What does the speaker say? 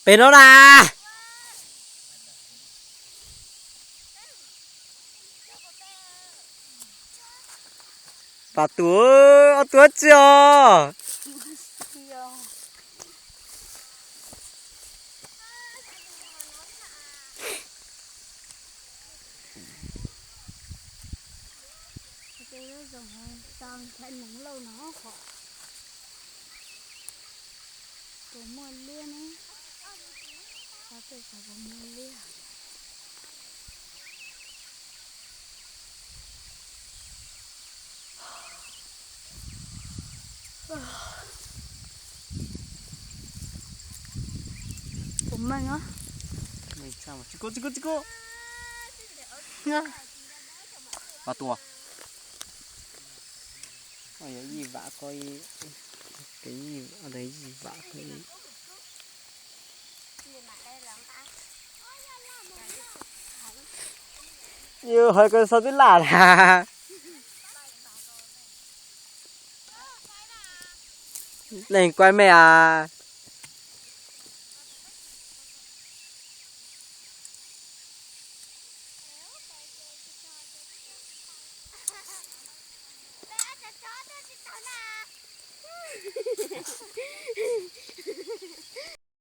Pem no na. Pab tus, ob tug tsi os. Ces lub zoo tau nrhav neev lauj no hov. Puas muaj liab ne? Xav tej xav puas muaj liab. Puas meej os? Tsis kub, tsis kub, tsis kub. Pab tus. Yog yij vam ko, yij vam ko. Yus hais ko xav twb laj na. Leej kuaib mej as.